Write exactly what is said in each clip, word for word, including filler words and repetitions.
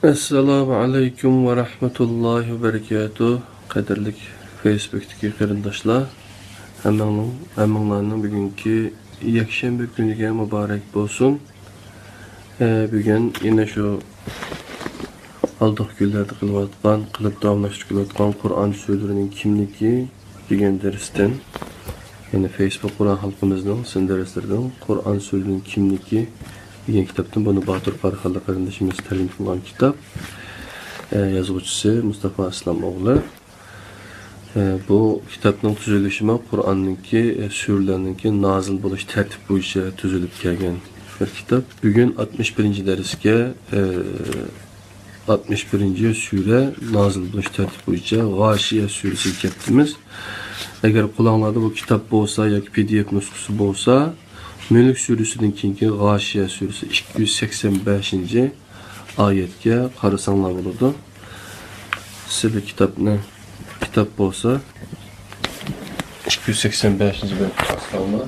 ئەسسالامۇ ئەلەيكۇم ۋە رەھمەتۇللاھى ۋە بەرىكاتۇھ. قەدىرلىك فېيسبۇكتىكى قېرىنداشلار، ھەممىڭلارنىڭ، ھەممىڭلارنىڭ بۈگۈنكى يەكشەنبە كۈنىگە مۇبارەك بولسۇن. ئە، بۈگۈن يەنە شۇ ئالدىقى كۈنلەردە قىلىۋاتقان، قىلىپ داۋاملاشتۇرۇپ كېلىۋاتقان قۇرئان سۈرىلىرىنىڭ كىملىكى دېگەن دەرستىن، يەنى فېيسبۇك قۇرئان خەلقىمىزنىڭ سىن دەرسلىرىدىن قۇرئان سۈرىلىرىنىڭ كىملىكى دېگەن كىتابتىن، بۇنى باتۇر قارىخانلىق قېرىندىشىمىز تەرجىمە قىلغان كىتاب. ئە، يازغۇچىسى مۇستافا ئىسلام ئوغلى. ئە، بۇ كىتابنىڭ تۈزۈلۈشىمۇ قۇرئاننىڭكى، ئە، سۈرىلەرنىڭكى نازىل بولۇش تەرتىپى بويىچە تۈزۈلۈپ كەلگەن بىر كىتاب. بۈگۈن ئاتمىش بىرىنچى دەرسكە، ئە، ئاتمىش بىرىنچى سۈرە نازىل بولۇش تەرتىپى بويىچە غاشىيە سۈرىسىگە كەپتىمىز. ئەگەر قولۇڭلاردا بۇ كىتاب بولسا ياكى پى دى ئېف نۇسخىسى بولسا، مۈلۈك سۈرىسىدىن كېيىنكى غاشىيە سۈرىسى ئىككى يۈز سەكسەن بەشىنچى ئايەتكە قارىساڭلار بولىدۇ. سىلى كىتابنى، كىتاب بولسا، ئىككى يۈز سەكسەن بەشىنچى بەتكە قارىساڭلار.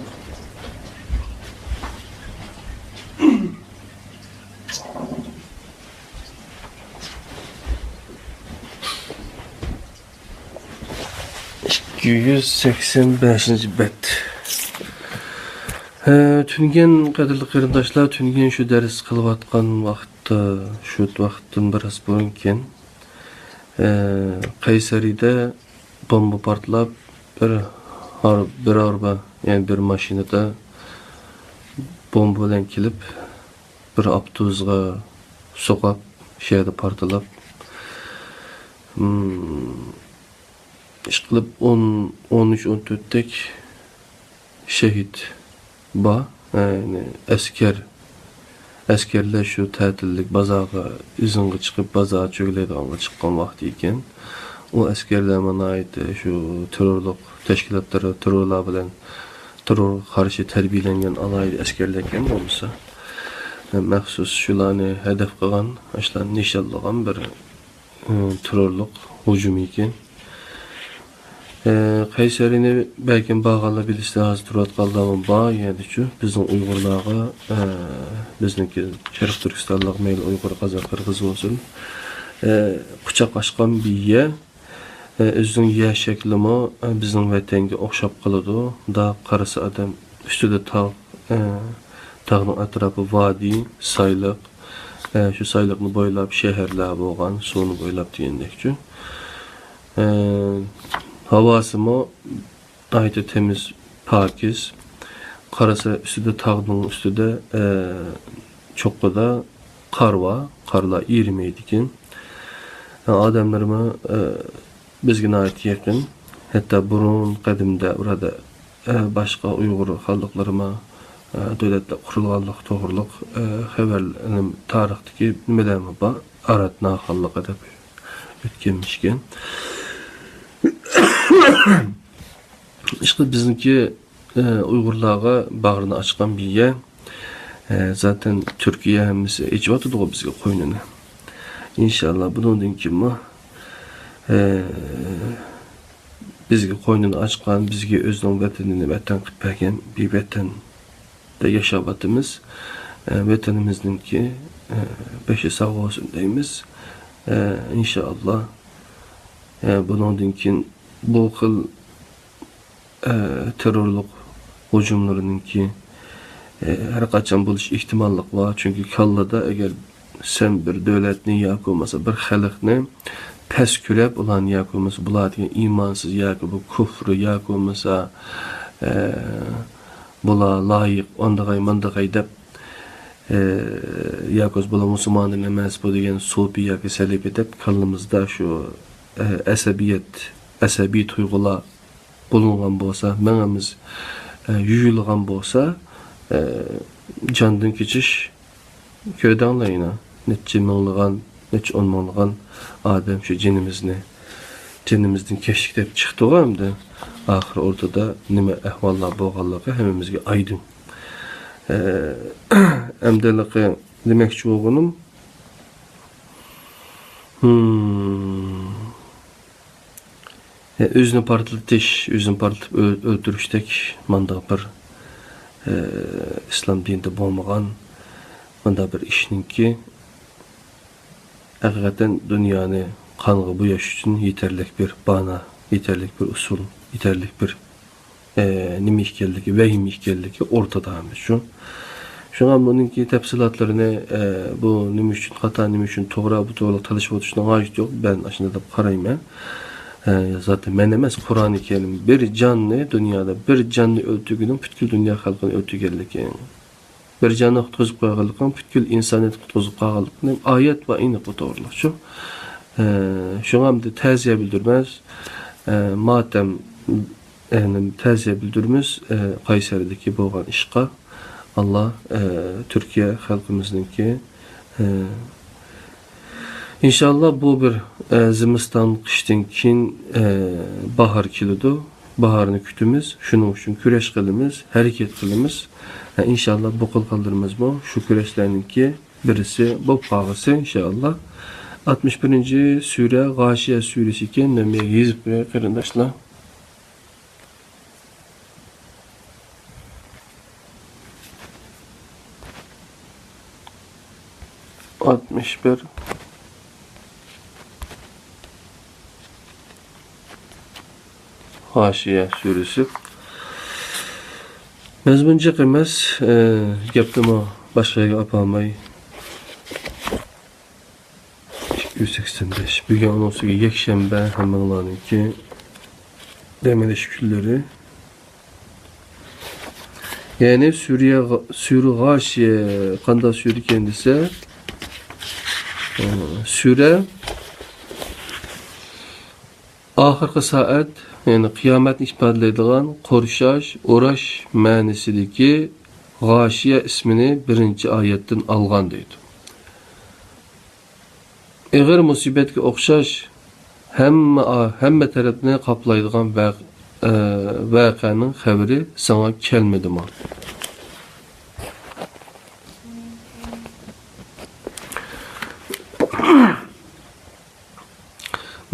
ئىككى يۈز سەكسەن بەشىنچى بەت. ھە، تۈنگەن، قەدىرلىك قېرىنداشلار، تۈنگەن شۇ دەرس قىلىۋاتقان ۋاقىتتا، شۇ ۋاقىتتىن بىراز بۇرۇنكەن، ھە، قەيسەرىدە بومبا پارتلاپ، بىر ھار-، بىر ھاربا، يەنى بىر ماشىنىدا بومبا بىلەن كېلىپ، بىر ئاپتوبۇسقا سوقۇپ، شۇ يەردە پارتلاپ، ھىم، ئىشقىلىپ ئون، ئون ئۈچ، ئون تۆتتەك شېھىت بار. يەنى ئەسكەر، ئەسكەرلەر شۇ تەتىللىك بازارغا ئىزىڭغا چىقىپ، بازار چۆگىلەيدىغانغا چىققان ۋاقتى ئىكەن. ئۇ ئەسكەرلەرمۇ ناھايىتى شۇ تېررورلۇق تەشكىلاتلىرى، تېررورلار بىلەن، تېررورغا قارشى تەربىيەلەنگەن ئالاھىدە ئەسكەرلەر ئىكەن بولمىسا. مەخسۇس شۇلارنى ھەدەپ قىلغان، شۇلارنى نىشانلىغان بىر، ئى، تېررورلۇق ھۇجۇمى ئىكەن. ئى، قەيسەرىنى بەلكىم بارغانلار بىلىسىلەر، ھازىر تۇرۇۋاتقانلارمۇ بار يەردىچۇ. بىزنىڭ ئۇيغۇرلارغا، ئى، بىزنىڭكى شەرقىي تۈركىستانلىق، مەيلى ئۇيغۇر، قازاق، قىرغىز بولسۇن، ئى، قۇچاق ئاچقان بىر يەر. ئۆزىنىڭ يەر شەكلىمۇ بىزنىڭ ۋەتەنگە ئوخشاپ قالىدۇ. مۇنداق قارىسا ئادەم ئۈستىدە تاغ، تاغنىڭ ئەتراپى ۋادى، سايلىق، شۇ سايلىقنى بويلاپ شەھەرلەر بولغان، سۇنى بويلاپ دېگەندەكچۇ. ھاۋاسىمۇ ناھايىتى تېمىز، پاكىز. قارىسا ئۈستىدە، تاغنىڭ ئۈستىدە، ئە، چوققىدا قار بار، قارلار ئېرىمەيدىكەن. ئادەملىرىمۇ، ئە، بىزگە ناھايىتى يېقىن. ھەتتا بۇرۇن قەدىمدە بۇرادە، ئە، باشقا ئۇيغۇر خانلىقلىرىمۇ، ئە، دۆلەتلەر قۇرۇلغانلىقى توغرۇلۇق، ئە، خەۋەر، تارىختىكى نېمىلەرمۇ بار. ئاراتنا خانلىقى دەپ ئۆتكەنمىشكەن. ئىشقىلىپ بىزنىڭكى، ئە، ئۇيغۇرلارغا باغرىنى ئاچقان بىر يەر. ئە، زاتەن تۈركىيە ھەممىسى ئېچىۋاتىدىغۇ بىزگە قوينىنى. ئىنشاللا بۇنىڭدىن كېيىنمۇ، ئە، بىزگە قوينىنى ئاچقان، بىزگە ئۆزىنىڭ ۋەتىنىنى ۋەتەن قىلىپ بەرگەن بىر ۋەتەن دە ياشاۋاتىمىز. ئە، ۋەتىنىمىزنىڭكى، ئە، بېشى ساغ بولسۇن دەيمىز. ئە، ئىنشائاللا، ئە، بۇنىڭدىن كېيىن بۇ خىل، ئە، تېررورلۇق ھۇجۇملىرىنىڭكى، ئە، ھەر قاچان بولۇش ئېھتىماللىقى بار. چۈنكى كاللىدا ئەگەر سەن بىر دۆلەتنى ياكى بولمىسا بىر خەلقنى پەس كۆرۈپ، ئۇلارنى ياكى بولمىسا بۇلار دېگەن ئىمانسىز ياكى بۇ كۇفر ياكى بولمىسا، ئە، بۇلار لايىق، ئاندىغاي، ماندىغاي دەپ، ئە، ياكى بولمىسا بۇلار مۇسۇلماندىن ئەمەس، بۇ دېگەن سوپى ياكى سەلىپى دەپ كاللىمىزدا شۇ، ئە، ئەسەبىيەت، ئەسەبىي تۇيغۇلار بولۇنغان بولسا، مېڭىمىز، ئە، يۇيۇلغان بولسا، ئە، جاندىن كېچىش كۆردۈڭلار يەنە، نەچچە مىڭلىغان، نەچچە ئون مىڭلىغان ئادەم شۇ جېنىمىزنى، جېنىمىزدىن كەچتۇق دەپ چىقتىغۇ ئەمدى. ئاخىر ئوتتۇرىدا نېمە ئەھۋاللار بولغانلىقى ھەممىمىزگە ئايدىڭ. ئە، ئەمدىلىقى دېمەكچى بولغىنىم، ھىم. ئۆزىنى پارتلىتىش، ئۆزىنى پارتلىتىپ ئۆل-، ئۆلتۈرۈشتەك مانداق بىر، ئىسلام دىنىدا بولمىغان مانداق بىر ئىشنىڭكى ھەقىقەتەن دۇنيانى قانغا بوياش ئۈچۈن يېتەرلىك بىر بانا، يېتەرلىك بىر ئۇسۇل، يېتەرلىك بىر، ئە، نېمە ئىكەنلىكى، ۋەھىمە ئىكەنلىكى ئورتىدا ھەممىسى شۇ. شۇڭا بۇنىڭكى تەپسىلاتلىرىنى، ئە، بۇ نېمە ئۈچۈن خاتا، نېمە ئۈچۈن توغرا، بۇ توغرىلىق تالىشىپ ئولتۇرۇشنىڭ ھاجىتى يوق. مەن ئاشۇنداق دەپ قارايمەن. ئە، زاتەن مەن ئەمەس، قۇرئانى كەرىم بىر جاننى، دۇنيادا بىر جاننى ئۆلتۈرگىنىڭ پۈتكۈل دۇنيا خەلقىنى ئۆلتۈرگەنلىكى. بىر جاننى قۇتقۇزۇپ قويغانلىقىڭ، پۈتكۈل ئىنسانىيەتنى قۇتقۇزۇپ قالغانلىقىنى ئايەت بار، ئېنىق بۇ توغرىلىقچۇ. ئە، شۇڭا ئەمدى تەزىيە بىلدۈرىمىز، ئە، ماتەم، يەنى تەزىيە بىلدۈرىمىز، ئە، قەيسەردىكى بولغان ئىشقا. ئاللا، ئە، تۈركىيە خەلقىمىزنىڭكى، ئە، ئىنشاللا بۇ بىر، ئە، زىمىستان، قىشتىن كېيىن، ئە، باھار كېلىدۇ. باھارنى كۈتىمىز، شۇنىڭ ئۈچۈن كۈرەش قىلىمىز، ھەرىكەت قىلىمىز. ئە، ئىنشاللا بۇ قىلغانلىرىمىزمۇ شۇ كۈرەشلەرنىڭكى بىرسى بولۇپ قالغۇسى، ئىنشاللا. ئاتمىش بىرىنچى سۈرە غاشىيە سۈرىسى ئىكەن، مەن بۇ يەرگە يېزىپ قوياي، قېرىنداشلار. ئاتمىش بىر. غاشىيە سۈرىسى. مەزمۇن جىق ئەمەس، ئە، گەپنىمۇ باشقا يەرگە ئاپارماي. ئىككى يۈز سەكسەن بەش. بۈگۈن ئۇنىڭ ئۈستىگە يەكشەنبە، ھەممىڭلارنىڭكى دەم ئېلىش كۈنلىرى. يەنى سۈرە غا-، سۈرە غاشىيە قانداق سۈرە ئىكەن دېسە، ئە، سۈرە ئاخىرقى سائەت، يەنى قىيامەتنى ئىپادىلەيدىغان قورشاش، ئوراش مەنىسىدىكى غاشىيە ئىسمىنى بىرىنچى ئايەتتىن ئالغان دەيدۇ. ئېغىر مۇسىبەتكە ئوخشاش ھەممە، ھەممە تەرەپنى قاپلايدىغان ۋەق-، ئە، ۋەقەنىڭ خەۋىرى ساڭا كەلمىدىمۇ؟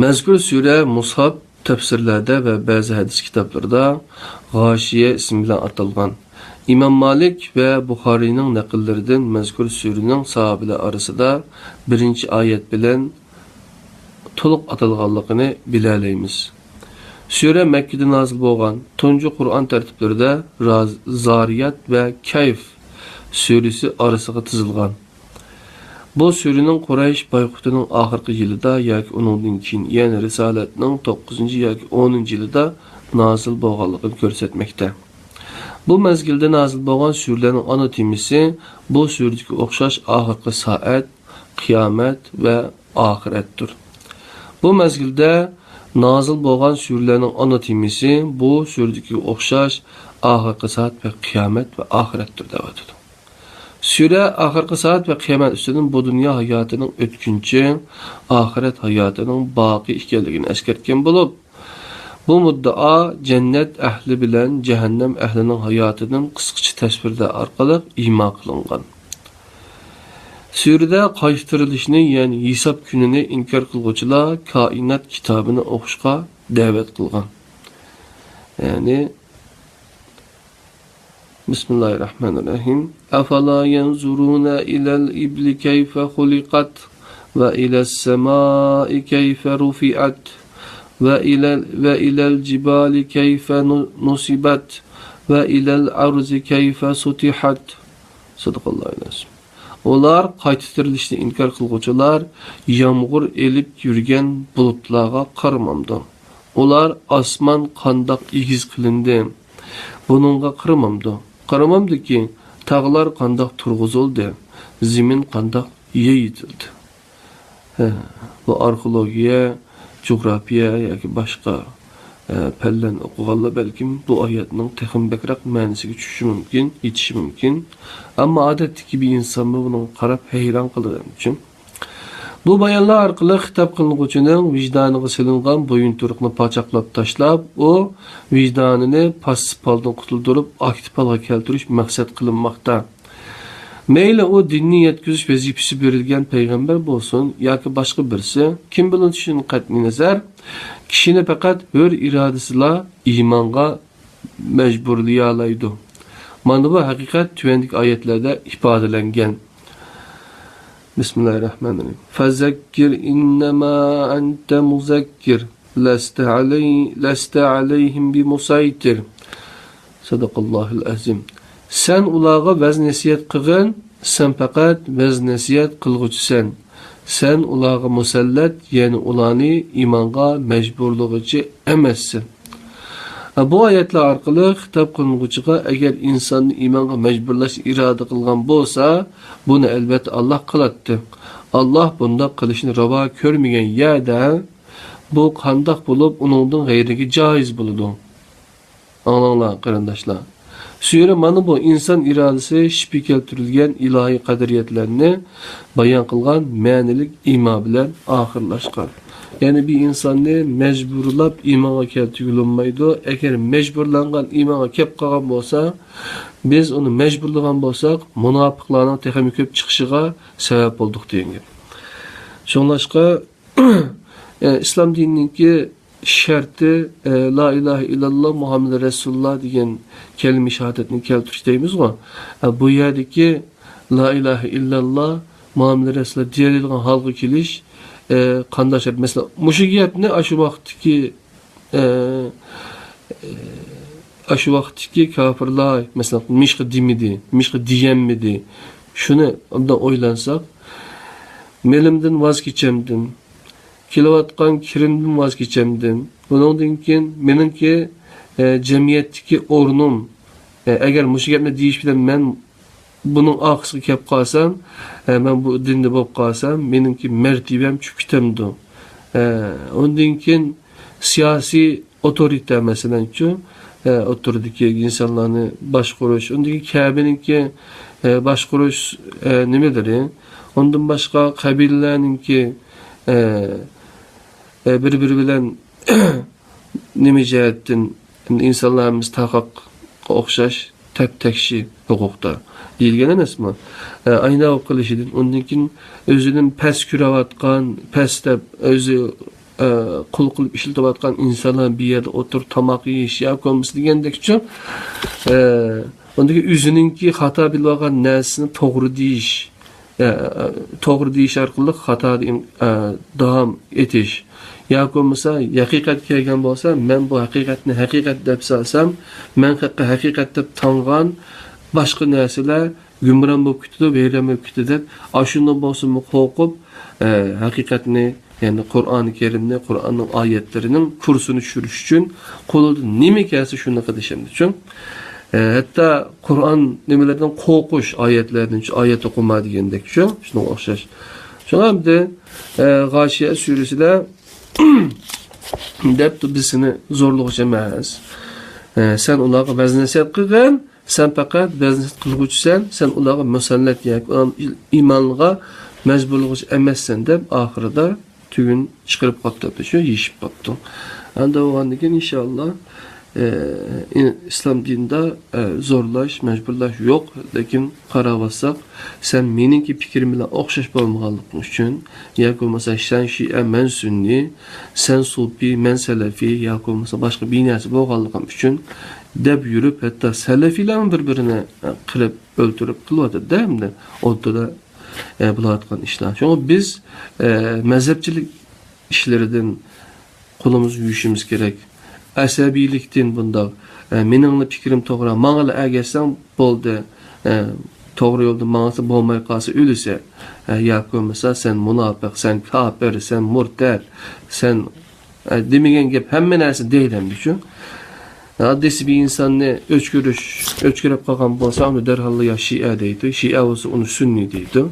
مەزكۇر سۈرە مۇسھاپ تەپسىرلەردە ۋە بەزى ھەدىس كىتابلىرىدا غاشىيە ئىسمى بىلەن ئاتالغان. ئىمام مالىك ۋە بۇخارىينىڭ نەقىللىرىدىن مەزكۇر سۈرىنىڭ ساھابىلەر ئارىسىدا بىرىنچى ئايەت بىلەن تولۇق ئاتالغانلىقىنى بىلەلەيمىز. سۈرە مەككىدە نازىل بولغان. تۇنجى قۇرئان تەرتىپلىرىدە راز-، زارىيات ۋە كەھف سۈرىسى ئارىسىغا تىزىلغان. بۇ سۈرىنىڭ قۇرەيش بايقۇتىنىڭ ئاخىرقى يىلىدا ياكى ئۇنىڭدىن كېيىن، يەنى رىسالەتنىڭ توققۇزىنچى ياكى ئونىنچى يىلىدا نازىل بولغانلىقىنى كۆرسەتمەكتە. بۇ مەزگىلدە نازىل بولغان سۈرىلەرنىڭ ئانا تېمىسى بۇ سۈرىدىكى ئوخشاش ئاخىرقى سائەت، قىيامەت ۋە ئاخىرەتتۇر. بۇ مەزگىلدە نازىل بولغان سۈرىلەرنىڭ ئانا تېمىسى بۇ سۈرىدىكىگە ئوخشاش ئاخىرقى سائەت ۋە قىيامەت ۋە ئاخىرەتتۇر دەۋاتىدۇ. سۈرە ئاخىرقى سائەت ۋە قىيامەت ئۈستىدىن بۇ دۇنيا ھاياتىنىڭ ئۆتكۈنچى، ئاخىرەت ھاياتىنىڭ باقىي ئىكەنلىكىنى ئەسكەرتكەن بولۇپ، بۇ مۇددىئا جەننەت ئەھلى بىلەن جەھەننەم ئەھلىنىڭ ھاياتىدىن قىسقىچە تەسۋىرلەر ئارقىلىق ئىما قىلىنغان. سۈرىدە قايتا تىرىلىشنى، يەنى ھېساب كۈنىنى ئىنكار قىلغۇچىلار كائىنات كىتابىنى ئوقۇشقا دەۋەت قىلغان. يەنى، بىسمىللاھىر راھمانىر راھىم. أفلا ينظرون إلى الإبل كيف خلقت وإلى السماء كيف رفعت وإلى، وإلى الجبال كيف نصبت وإلى الأرض كيف سطحت. صدق الله العظيم. ئۇلار، قايتا تىرىلىشنى ئىنكار قىلغۇچىلار، يامغۇر ئېلىپ يۈرگەن بۇلۇتلارغا قارىمامدۇ؟ ئۇلار، ئاسمان قانداق ئېگىز قىلىندى، بۇنىڭغا قارىمامدۇ؟ قارىمامدۇكى، تاغلار قانداق تۇرغۇزۇلدى، زېمىن قانداق يېيىتىلدى؟ ھە، بۇ ئارخېئولوگىيە، جۇغراپىيە ياكى باشقا، ئە، پەنلەرنى ئوقۇغانلار بەلكىم بۇ ئايەتنىڭ تېخىمۇ بەكرەك مەنىسىگە چۈشۈشى مۇمكىن، يېتىشى مۇمكىن. ئەمما ئادەتتىكى بىر ئىنسانمۇ بۇنىڭغا قاراپ ھەيران قالىدۇ ئەمدىچۇ. بۇ بايانلار ئارقىلىق خىتاب قىلىنغۇچىنىڭ ۋىجدانىغا سېلىنغان بويۇنتۇرۇقنى پاچاقلاپ تاشلاپ، ئۇ ۋىجدانىنى پاسسىپ ھالدىن قۇتۇلدۇرۇپ، ئاكتىپ ھالغا كەلتۈرۈش مەقسەت قىلىنماقتا. مەيلى ئۇ دىننى يەتكۈزۈش ۋەزىپىسى بېرىلگەن پەيغەمبەر بولسۇن ياكى باشقا بىرسى، كىم بىلىنىشىدىن قەتئىينەزەر، كىشىنى پەقەت ھۆر ئىرادىسىلا ئىمانغا مەجبۇرلىيالايدۇ. مانا بۇ ھەقىقەت تۆۋەندىكى ئايەتلەردە ئىپادىلەنگەن. بىسمىللاھىررەھمانىررەھىم. فەزەككىر ئىننەما ئەنتە مۇزەككىر. لەستە ئەلەي-، لەستە ئەلەيھىم بىمۇسەيتىر. سەدەقەللاھۇل ئەزىم. سەن ئۇلارغا ۋەز-نەسىھەت قىلغىن، سەن پەقەت ۋەز-نەسىھەت قىلغۇچىسەن. سەن ئۇلارغا مۇسەللەت، يەنى ئۇلارنى ئىمانغا مەجبۇرلىغۇچى ئەمەسسەن. بۇ ئايەتلەر ئارقىلىق خىتاب قىلىنغۇچىغا، ئەگەر ئىنساننى ئىمانغا مەجبۇرلاشنى ئىرادە قىلغان بولسا، بۇنى ئەلۋەتتە ئاللاھ قىلاتتى. ئاللاھ بۇنداق قىلىشنى راۋا كۆرمىگەن يەردە، بۇ قانداق بولۇپ ئۇنىڭدىن غەيرىگە جايىز بولىدۇ؟ ئاڭلاڭلار، قېرىنداشلار. سۈرە مانا بۇ ئىنسان ئىرادىسى شىپى كەلتۈرۈلگەن ئىلاھىي قەدرىيەتلەرنى بايان قىلغان مەنىلىك ئىما بىلەن ئاخىرلاشقان. يەنى بىر ئىنساننى مەجبۇرلاپ ئىمانغا كەلتۈرگىلى بولمايدۇ. ئەگەر مەجبۇرلانغان ئىمانغا كەپ قالغان بولسا، بىز ئۇنى مەجبۇرلىغان بولساق، مۇناپىقلارنىڭ تېخىمۇ كۆپ چىقىشىغا سەۋەب بولدۇق دېگەن گەپ. شۇڭلاشقا، ئە، ئىسلام دىنىنىڭكى شەرتى، ئە، لا ئىلاھە ئىللاللا مۇھەممەد رەسۇلۇللا دېگەن كەلىمە شاھادەتنى كەلتۈرۈش دەيمىزغۇ. ئە، بۇ يەردىكى لا ئىلاھە ئىللاللا مۇھەممەد رەسۇلۇللا دېيەلەيدىغان ھالغا كېلىش، ئە، قانداق شەرت؟ مەسىلەن، مۇشۇ گەپنى ئاشۇ ۋاقىتتىكى، ئە، ئە، ئاشۇ ۋاقىتتىكى كاپىرلار، مەسىلەن، مىشقا دېمىدى، مىشقا دېيەلمىدى. شۇنى ئوبدان ئويلانساق، مېلىمدىن ۋاز كېچەمدىم، كېلىۋاتقان كىرىمدىن ۋاز كېچەمدىم. بۇنىڭدىن كېيىن مېنىڭكى، ئە، جەمئىيەتتىكى ئورنۇم، ئە، ئەگەر مۇشۇ گەپنى دېيىش بىلەن مەن بۇنىڭ ئارقىسىغا كەپ قالسام، ئە، مەن بۇ دىندا بولۇپ قالسام، مېنىڭكى مەرتىۋەم چۈشۈپ كېتەمدۇ؟ ئە، ئۇندىن كېيىن سىياسىي ئوتورىتە، مەسىلەنچۇ، ئە، ئوتتۇرىدىكى ئىنسانلارنى باشقۇرۇش، ئۇندىن كېيىن كەبىنىڭكى، ئە، باشقۇرۇش، ئە، نېمىلىرى، ئۇندىن باشقا قەبىلىلەرنىڭكى، ئە، ئە، بىر-بىرى بىلەن نېمە جەھەتتىن ئىنسانلار ھەممىسى تاقاققا ئوخشاش، تەپ-تەكشى ھوقۇقتا دېيىلگەن ئەمەسمۇ؟ ئە، ئايناۋ قىلىشىدىن، ئۇندىن كېيىن ئۆزىدىن پەس كۆرۈۋاتقان، پەس دەپ ئۆزى، ئە، قۇل قىلىپ ئىشلىتىۋاتقان ئىنسانلار بىر يەردە ئولتۇرۇپ تاماق يېيىش ياكى بولمىسا دېگەندەكچۇ، ئە، ئۇندىكى ئۆزىنىڭكى خاتا بىلىۋالغان نەرسىسىنى توغرا دېيىش، ئە، توغرا دېيىش ئارقىلىق خاتادىن، ئە، داۋام ئېتىش. ياكى بولمىسا ھەقىقەت كەلگەن بولسا، مەن بۇ ھەقىقەتنى ھەقىقەت دەپ سالسام، مەن ھەققە ھەقىقەت دەپ تاڭغان باشقا نەرسىلەر گۇمران بولۇپ كېتىدۇ، ۋەيران بولۇپ كېتىدۇ دەپ، ئاشۇندىن بولسىمۇ قورقۇپ، ئە، ھەقىقەتنى، يەنى قۇرئانى كەرىمنى، قۇرئاننىڭ ئايەتلىرىنىڭ كۇرسىنى چۈشۈرۈش ئۈچۈن قولىدىن نېمە كەلسە شۇنى قىلىشىمدىچۇ. ئە، ھەتتا قۇرئان نېمىلىرىدىن قورقۇش، ئايەتلەردىن، ئايەت ئوقۇما دېگەندەكچۇ، شۇنىڭغا ئوخشاش. شۇڭا ئەمدى، ئە، غاشىيە سۈرىسىدە دەپتۇ، بىز سېنى زورلىغۇچى ئەمەس. ئە، سەن ئۇلارغا ۋەز-نەسىھەت قىلغىن، سەن پەقەت ۋەز-نەسىھەت قىلغۇچىسەن، سەن ئۇلارغا مۇسەللەت ياكى ئۇلارنى ئىمانغا مەجبۇرلىغۇچى ئەمەسسەن دەپ ئاخىرىدا تۈگۈن چىقىرىپ قاپتۇ، شۇ يېشىپ قاپتۇ. ئەمدى بولغاندىن كېيىن ئىنشائاللا، ئە، ئىن-، ئىسلام دىنىدا، ئە، زورلاش، مەجبۇرلاش يوق. لېكىن قاراۋاتساق، سەن مېنىڭكى پىكرىم بىلەن ئوخشاش بولمىغانلىقىڭ ئۈچۈن، ياكى بولمىسا سەن شىئە، مەن سۈننىي، سەن سۇپى، مەن سەلەفىي، ياكى بولمىسا باشقا بىر نەرسە بولغانلىقىم ئۈچۈن دەپ يۈرۈپ، ھەتتا سەلەفىيلەرمۇ بىر-بىرىنى، ئە، قىرىپ، ئۆلتۈرۈپ قىلىۋاتىدۇ-دە ئەمدى ئوتتۇرىدا، ئە، بولۇۋاتقان ئىشلار. شۇڭا بىز، ئە، مەزھەپچىلىك ئىشلىرىدىن قولىمىزنى يۇيۇشىمىز كېرەك. ئەسەبىيلىكتىن بۇنداق، ئە، مېنىڭلا پىكرىم توغرا، ماڭىلا ئەگەشسەڭ بولدى. ئە، توغرا يولدا ماڭسا بولماي قالسا ئۆلىسە. ئە، ياكى بولمىسا سەن مۇناپىق، سەن كاپىر، سەن مۇرتەد، سەن، ئە، دېمىگەن گەپ ھەممە نەرسە دەيدۇ ئەمدىچۇ. ئاددىيسى بىر ئىنساننى ئۆچ كۆرۈش، ئۆچ كۆرۈپ قالغان بولسا، ئۇنى دەرھاللا يا شىئە دەيدۇ، شىئە بولسا ئۇنى سۈننىي دەيدۇ،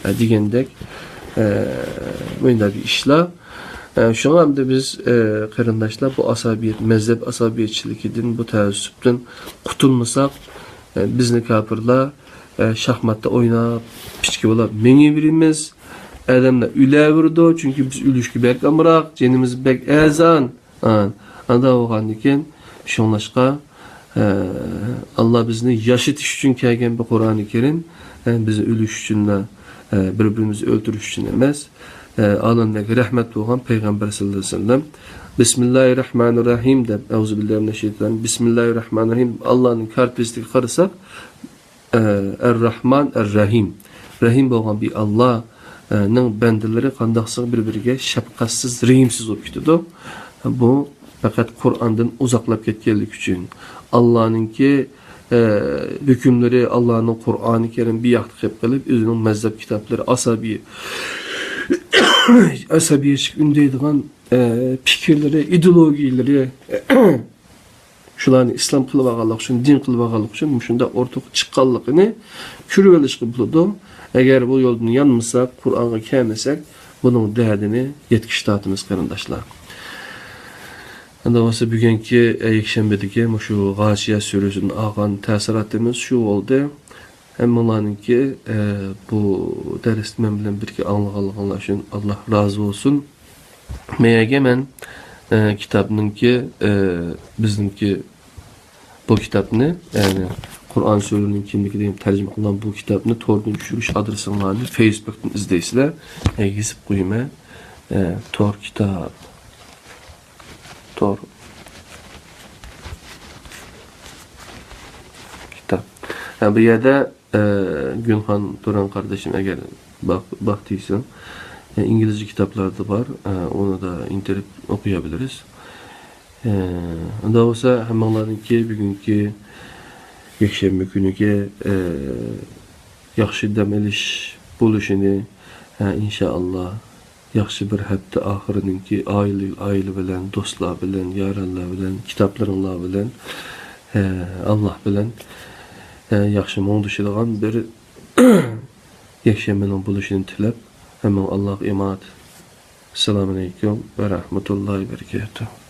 ئە، دېگەندەك، ئە، مۇنداق بىر ئىشلار. ئە، شۇڭا ئەمدى بىز، ئە، قېرىنداشلار، بۇ ئاسابىيەت، مەزھەپ ئاسابىيەتچىلىكىدىن، بۇ تەئەسسۇپتىن قۇتۇلمىساق، ئە، بىزنى كاپىرلار، ئە، شاھماتتا ئويناپ، پىچكە بولاپ مېڭىۋېرىمىز. ئادەملەر ئۆلەۋېرىدۇ، چۈنكى بىز ئۆلۈشكە بەك ئامراق، جېنىمىز بەك ئەرزان. ئا، ئاندا بولغاندىكىن، شۇڭلاشقا، ئە، ئاللا بىزنى ياشىتىش ئۈچۈن كەلگەن بۇ قۇرئانى كەرىم، ئە، بىز ئۆلۈش ئۈچۈنلا، ئە، بىر-بىرىمىزنى ئۆلتۈرۈش ئۈچۈن ئەمەس. ئە، ئالەملەرگە رەھمەت بولغان پەيغەمبەر سەللەللاھۇ ئەلەيھى ۋەسەللەم، بىسمىللاھىر راھمانىر راھىم دەپ، ئەئۇزۇ بىللاھى مىنەش شەيتانىر راجىم، بىسمىللاھىر راھمانىر راھىم، ئاللانىڭ كارتىسىگە قارىساق، ئە، ئەر راھمان ئەر راھىم. رەھىم بولغان بىر ئاللا، نىڭ بەندىلىرى قانداقسىغا بىر-بىرىگە شەپقەتسىز، رەھىمسىز بولۇپ كېتىدۇ. بۇ پەقەت قۇرئاندىن ئۇزاقلاپ كەتكەنلىكى ئۈچۈن، ئاللانىڭكى، ئە، ھۆكۈملىرى، ئاللانىڭ قۇرئانى كەرىم بىر ياقتا قېلىپ قېلىپ، ئۆزىنىڭ مەزھەپ كىتابلىرى، ئاسابىي-، ئاسابىيچىلىك ئۈندەيدىغان، ئە، پىكىرلىرى، ئىدېئولوگىيەلىرى، شۇلارنى ئىسلام قىلىپ ئالغانلىقى ئۈچۈن، دىن قىلىپ ئالغانلىقى ئۈچۈن مۇشۇنداق ئورتىغا چىققانلىقىنى كۆرۈۋېلىشقا بولىدۇ. ئەگەر بۇ يولدىن يانمىساق، قۇرئانغا كەلمىسەك، بۇنىڭ دەردىنى يەتكۈچە تارتىمىز، قېرىنداشلار. ئەمدى بولسا بۈگۈنكى، ئە، يەكشەنبىدىكى مۇشۇ غاشىيە سۈرىسىدىن ئالغان تەسىراتىمىز شۇ بولدى. ھەممىڭلارنىڭكى، ئە، بۇ دەرسنى مەن بىلەن بىرگە ئاڭلىغانلىقىڭلار ئۈچۈن ئاللا رازى بولسۇن. مەيەگە مەن، ئە، كىتابنىڭكى، ئە، بىزنىڭكى بۇ كىتابنى، يەنى قۇرئان سۈرىنىڭ كىملىكى دېگەن تەرجىمە قىلغان بۇ كىتابنى توردىن چۈشۈرۈش ئادرېسىڭلارنى فېيسبۇكتىن ئىزدەيسىلەر. ئە، يېزىپ قويىمەن. ئە، تور كىتاب. تور كىتاب. ھە، بۇ يەردە، ئە، گۈلخان تۇران قاردىشىم، ئەگەر باق، باق دېسەڭ، ئە، ئىنگلىزچە كىتابلار دا بار. ئە، ئۇنى دا ئىنتېرنېت ئوقۇيابىلىرىز. ئە، ئۇنداق بولسا، ھەممىڭلارنىڭكى بۈگۈنكى يەكشەنبە كۈنىگە، ئە، ياخشى دەم ئېلىش بولۇشىنى، ئە، ئىنشائاللا، ياخشى بىر ھەپتە ئاخىرىنىڭكى ئائىلە، ئائىلە بىلەن، دوستلار بىلەن، يارەنلەر بىلەن، كىتابلىرىڭلار بىلەن، ئە، ئاللا بىلەن، ئە، ياخشى مۇڭدىشىدىغان بىر يەكشەنبىنىڭ بولۇشىنى تىلەپ، ھەممىڭ ئاللاغا ئامانەت. ئەسسالامۇ ئەلەيكۇم ۋە رەھمەتۇللاھى ۋە بەرىكاتۇھ.